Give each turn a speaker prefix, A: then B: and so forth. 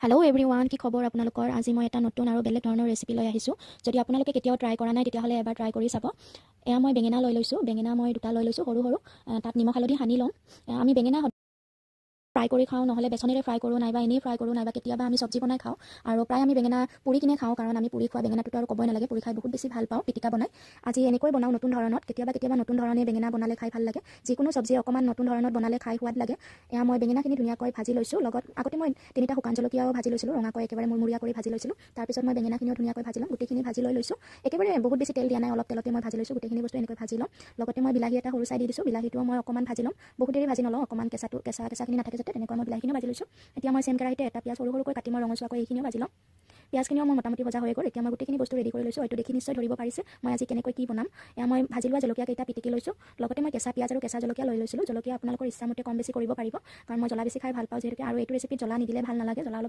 A: Hello' everyone, কি খবৰ আপোনালোকৰ? আজি মই এটা নতুন আৰু বেলেগ ধৰণৰ ৰেচিপি লৈ আহিছোঁ। যদি আপোনালোকে কেতিয়াও ট্ৰাই কৰা নাই, তেতিয়াহ'লে এবাৰ ট্ৰাই কৰি চাব। এয়া মই বেঙেনা লৈ লৈছোঁ। বেঙেনা মই দুটা লৈ লৈছোঁ সৰু সৰু। তাত নিমখ হালধি সানি ল'ম। আমি বেঙেনা ফ্ৰাই কৰি খাওঁ, নহ'লে বেচনেৰে ফ্ৰাই কৰোঁ, নাইবা এনেই ফ্ৰাই কৰোঁ, নাইবা কেতিয়াবা আমি চব্জি বনাই খাওঁ। আৰু প্ৰায় আমি বেঙেনা পুৰি কিনে খাওঁ, কাৰণ আমি পুৰি খোৱা বেঙেনাটোতো আৰু ক'বই নালাগে, পুৰি খাই বহুত বেছি ভাল পাওঁ পিটিকা বনাই। আজি এনেকৈ বনাওঁ নতুন ধৰণত। কেতিয়াবা কেতিয়াবা নতুন ধৰণে বেঙেনা বনালে খাই ভাল লাগে। যিকোনো চব্জি অকণমান নতুন ধৰণত বনালে খাই সোৱাদ লাগে। এয়া মই বেঙেনাখিনি ধুনীয়াকৈ ভাজি লৈছোঁ। লগত আগতে মই তিনিটা শুকান জলকীয়াও ভাজি লৈছিলোঁ, ৰঙাকৈ একেবাৰে মুৰমুৰীয়া কৰি ভাজি লৈছিলোঁ। তাৰপিছত মই বেঙেনাখিনিও ধুনীয়াকৈ ভাজি ল'ম। গোটেইখিনি ভাজি লৈ লৈছোঁ। একেবাৰে বহুত বেছি তেল দিয়া নাই, অলপ তেলতে মই ভাজি লৈছোঁ। গোটেইখিনি বস্তু এনেকৈ ভাজি ল'ম। লগতে মই বিলাহী এটা সৰু চাই দি দিছোঁ। বিলাহীটোও মই অকণমান ভাজি ল'ম, বহুত দেৰি ভাজি নলওঁ, অকণমান কেঁচাটো কেঁচা কেঁচাখিনি নাথাকে যাতে, তেনেকৈ মই বিলাহীখিনিও ভাজি লৈছোঁ। এতিয়া মই চেম কেৰাহীতে এটা পিঁয়াজ সৰু সৰুকৈ কাটি মই ৰঙচুৱাকৈ এইখিনিও ভাজি ল'ম। পিঁয়াজখিনিও মোৰ মোটামুটি ভজা হৈ গ'ল। এতিয়া মই গোটেইখিনি বস্তু ৰেডি কৰি লৈছোঁ। হয়তো দেখি নিশ্চয় ধৰিব পাৰিছে মই আজি কেনেকৈ কি বনাম। এয়া মই ভাজি লোৱা জলকীয়াকেইটা পিটিকি লৈছোঁ। লগতে মই কেঁচা পিঁয়াজ আৰু কেঁচা জলকীয়া লৈ লৈছিলোঁ। জলকীয়া আপোনালোকৰ ইচ্ছামতে কম বেছি কৰিব পাৰিব, কাৰণ মই জ্বলা বেছি খাই ভাল পাওঁ যিহেতুকে, আৰু এইটো ৰেচিপিত জ্বলা নিদিলে ভাল নালাগে, জ্বলা অলপ